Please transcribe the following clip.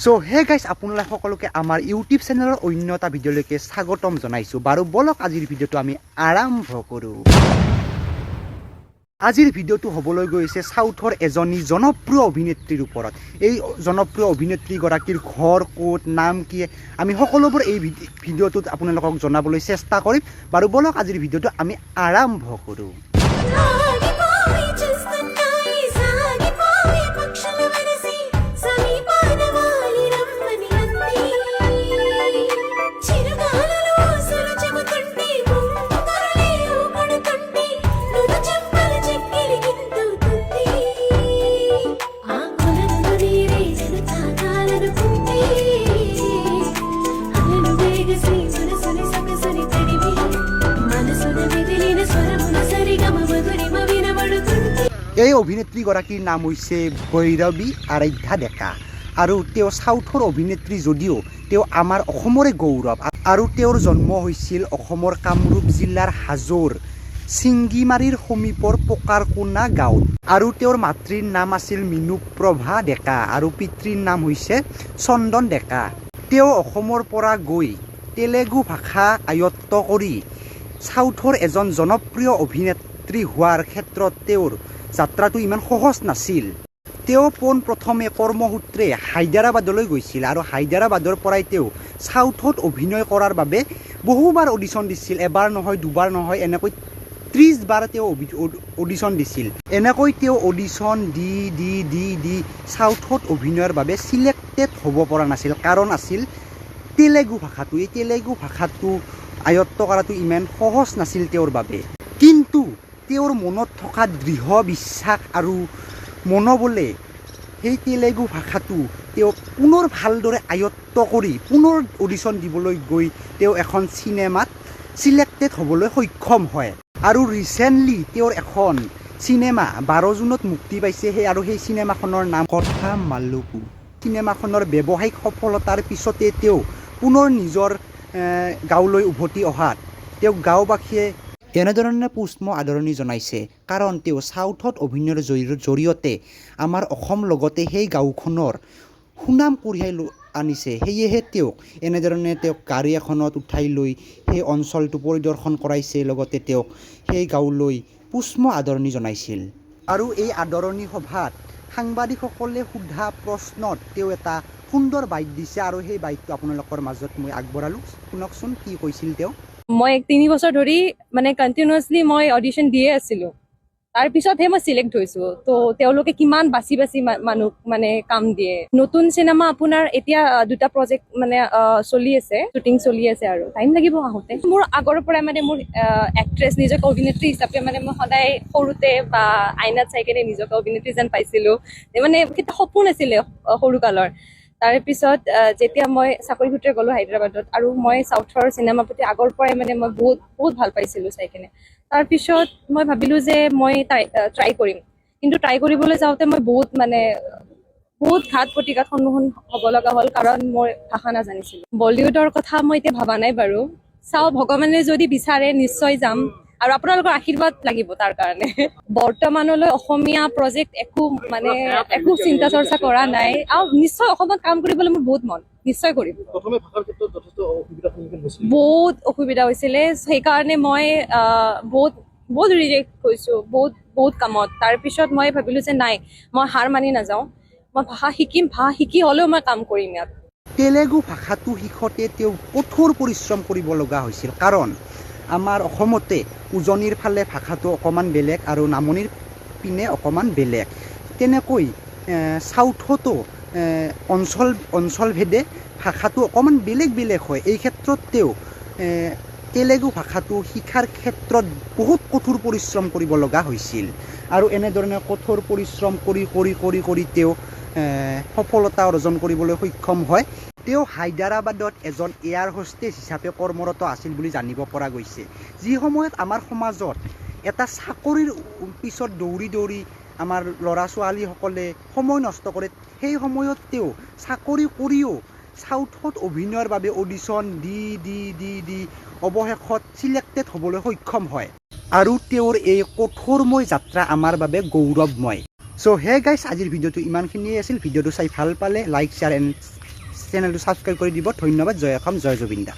চ' hey guys, আপোনালোক সকলোকে আমাৰ ইউটিউব চেনেলৰ অন্য এটা ভিডিঅ'লৈকে স্বাগতম জনাইছোঁ। বাৰু ব'লক, আজিৰ ভিডিঅ'টো আমি আৰম্ভ কৰোঁ। আজিৰ ভিডিঅ'টো হ'বলৈ গৈছে চাউথৰ এজনী জনপ্ৰিয় অভিনেত্ৰীৰ ওপৰত। এই জনপ্ৰিয় অভিনেত্ৰীগৰাকীৰ ঘৰ ক'ত, নাম কি, আমি সকলোবোৰ এই ভিডিঅ'টোত আপোনালোকক জনাবলৈ চেষ্টা কৰিম। বাৰু ব'লক, আজিৰ ভিডিঅ'টো আমি আৰম্ভ কৰোঁ। సాగిపోయి చూస్తున్నాయి, సాగిపోయి పక్షులు వెరసి సమీపాన వాలి రమ్మని అంది. చిరుగాలులు ఊసులు చెబుతుంటే, ముంగురులే ఊకొడుతుంటే, నును చెంపలు చెక్కిలి గింతవుతుంది. ఆ కొలను నీరే జను తాకాలనుకుంటే, అలలు వేగసి మనసుని సొగసుని తడిమి, మనసున మెదిలిన స్వరమున సరిగమ మధురిమ వినబడుతుంటే. এই অভিনেত্ৰীগৰাকীৰ নাম হৈছে ভৈৰৱী আৰাধ্যা ডেকা আৰু তেওঁ চাউথৰ অভিনেত্ৰী যদিও তেওঁ আমাৰ অসমৰে গৌৰৱ। আৰু তেওঁৰ জন্ম হৈছিল অসমৰ কামৰূপ জিলাৰ হাজোৰ চিংগিমাৰীৰ সমীপৰ পকাৰকোনা গাঁৱত। আৰু তেওঁৰ মাতৃৰ নাম আছিল মিনুপ্ৰভা ডেকা আৰু পিতৃৰ নাম হৈছে চন্দন ডেকা। তেওঁ অসমৰ পৰা গৈ তেলেগু ভাষা আয়ত্ত কৰি চাউথৰ এজন জনপ্ৰিয় অভিনেত্ৰী হোৱাৰ ক্ষেত্ৰত তেওঁৰ যাত্ৰাটো ইমান সহজ নাছিল। তেওঁ পোনপ্ৰথমে কৰ্মসূত্ৰে হায়দৰাবাদলৈ গৈছিল আৰু হায়দৰাবাদৰ পৰাই তেওঁ চাউথত অভিনয় কৰাৰ বাবে বহুবাৰ অডিশ্যন দিছিল। এবাৰ নহয়, দুবাৰ নহয়, এনেকৈ 30 বাৰ তেওঁ অডিশ্যন দিছিল। এনেকৈ তেওঁ অডিশ্যন দি দি দি দি চাউথত অভিনয়ৰ বাবে চিলেক্টেড হ'ব পৰা নাছিল। কাৰণ আছিল তেলেগু ভাষাটো। এই তেলেগু ভাষাটো আয়ত্ত কৰাটো ইমান সহজ নাছিল তেওঁৰ বাবে। কিন্তু তেওঁৰ মনত থকা দৃঢ় বিশ্বাস আৰু মনোবলে সেই তেলেগু ভাষাটো তেওঁ পুনৰ ভালদৰে আয়ত্ত কৰি পুনৰ অডিশ্যন দিবলৈ গৈ তেওঁ এখন চিনেমাত চিলেক্টেড হ'বলৈ সক্ষম হয়। আৰু ৰিচেণ্টলি তেওঁৰ এখন চিনেমা 12 জুনত মুক্তি পাইছে। সেই চিনেমাখনৰ নাম কথা মালুপু। চিনেমাখনৰ ব্যৱসায়িক সফলতাৰ পিছতে তেওঁ পুনৰ নিজৰ গাঁৱলৈ উভতি অহাত তেওঁক গাঁওবাসীয়ে এনেধৰণে পুষ্প আদৰণি জনাইছে, কাৰণ তেওঁ চাউথত অভিনয়ৰ জৰিয়তে আমাৰ অসম লগতে সেই গাঁওখনৰ সুনাম কঢ়িয়াই আনিছে। সেয়েহে তেওঁক এনেধৰণে তেওঁক গাড়ী এখনত উঠাই লৈ সেই অঞ্চলটো পৰিদৰ্শন কৰাইছে, লগতে তেওঁক সেই গাঁৱলৈ পুষ্প আদৰণি জনাইছিল। আৰু এই আদৰণি সভাত সাংবাদিকসকলে সোধা প্ৰশ্নত তেওঁ এটা সুন্দৰ বাইট দিছে আৰু সেই বাইটটো আপোনালোকৰ মাজত মই আগবঢ়ালোঁ। শুনকচোন কি কৈছিল তেওঁ। মই 3 বছৰ ধৰি মানে কণ্টিনিউৱাছলি মই অডিশ্যন দিয়ে আছিলো, তাৰপিছতহে মই চিলেক্ট হৈছো। ত' তেওঁলোকে কিমান বাচি বাচি মানুহ মানে কাম দিয়ে। নতুন চিনেমা আপোনাৰ এতিয়া দুটা প্ৰজেক্ট মানে চলি আছে, শ্বুটিং চলি আছে আৰু টাইম লাগিব আহোঁতে। মোৰ আগৰ পৰাই মানে মোৰ এক্ট্ৰেছ, নিজকে অভিনেত্ৰী হিচাপে মানে মই সদায় সৰুতে বা আইনাত চাই কেনে নিজকে অভিনেত্ৰী যেন পাইছিলো। মানে এটা সপোন আছিলে সৰুকালৰ। তাৰে পিছত যেতিয়া মই চাকৰি সূত্ৰে গ'লো হায়দৰাবাদত আৰু মই চাউথৰ চিনেমা প্ৰতি আগৰ পৰাই মানে মই বহুত বহুত ভাল পাইছিলো চাই কেনে। তাৰপিছত মই ভাবিলো যে মই ট্ৰাই কৰিম। কিন্তু ট্ৰাই কৰিবলৈ যাওঁতে মই বহুত মানে বহুত ঘাত প্ৰতিঘাত সন্মুখীন হ'ব লগা হ'ল, কাৰণ মই ভাষা নাজানিছিলো। বলিউডৰ কথা মই এতিয়া ভবা নাই বাৰু। চাওঁ, ভগৱানে যদি বিচাৰে নিশ্চয় যাম আৰু আপোনালোকৰ আশীৰ্বাদ লাগিব তাৰ কাৰণে। বৰ্তমানলৈ অসমীয়া প্ৰজেক্ট একো মানে একো চিন্তা চৰ্চা কৰা নাই আৰু নিশ্চয় অসমত কাম কৰিবলৈ মোৰ বহুত মন, নিশ্চয় কৰিম। প্ৰথমে ভাষাৰ ক্ষেত্ৰত যথেষ্ট অসুবিধাৰ সন্মুখীন হৈছিল? বহুত অসুবিধা হৈছিলে। সেইকাৰণে মই বহুত বহুত ৰিজেক্ট হৈছো বহুত বহুত কামত। তাৰপিছত মই ভাবিলো যে নাই, মই হাৰ মানি নাযাওঁ, মই ভাষা শিকিম, ভাষা শিকি হ'লেও মই কাম কৰিম ইয়াত। তেলেগু ভাষাটো শিকোঁতে তেওঁ কঠোৰ পৰিশ্ৰম কৰিব লগা হৈছিল, কাৰণ আমাৰ অসমতে উজনিৰ ফালে ভাষাটো অকণমান বেলেগ আৰু নামনিৰ পিনে অকণমান বেলেগ। তেনেকৈ চাউথতো অঞ্চল অঞ্চলভেদে ভাষাটো অকণমান বেলেগ বেলেগ হয়। এই ক্ষেত্ৰত তেওঁ তেলেগু ভাষাটো শিকাৰ ক্ষেত্ৰত বহুত কঠোৰ পৰিশ্ৰম কৰিব লগা হৈছিল। আৰু এনেধৰণে কঠোৰ পৰিশ্ৰম কৰি কৰি কৰি কৰি তেওঁ সফলতা অৰ্জন কৰিবলৈ সক্ষম হয়। তেওঁ হায়দৰাবাদত এজন এয়াৰ হোষ্টেছ হিচাপে কৰ্মৰত আছিল বুলি জানিব পৰা গৈছে। যি সময়ত আমাৰ সমাজত এটা চাকৰিৰ পিছত দৌৰি দৌৰি আমাৰ ল'ৰা ছোৱালীসকলে সময় নষ্ট কৰে, সেই সময়ত তেওঁ চাকৰি কৰিও চাউথত অভিনয়ৰ বাবে অডিশ্যন দি দি দি দি অৱশেষত চিলেক্টেড হ'বলৈ সক্ষম হয়। আৰু তেওঁৰ এই কঠোৰময় যাত্ৰা আমাৰ বাবে গৌৰৱময়। চ' হে গাইছ, আজিৰ ভিডিঅ'টো ইমানখিনিয়ে আছিল। ভিডিঅ'টো চাই ভাল পালে লাইক, শ্বেয়াৰ এণ্ড চেনেলটো ছাবস্ক্ৰাইব কৰি দিব। ধন্যবাদ। জয় অসম, জয় জুবিন দা।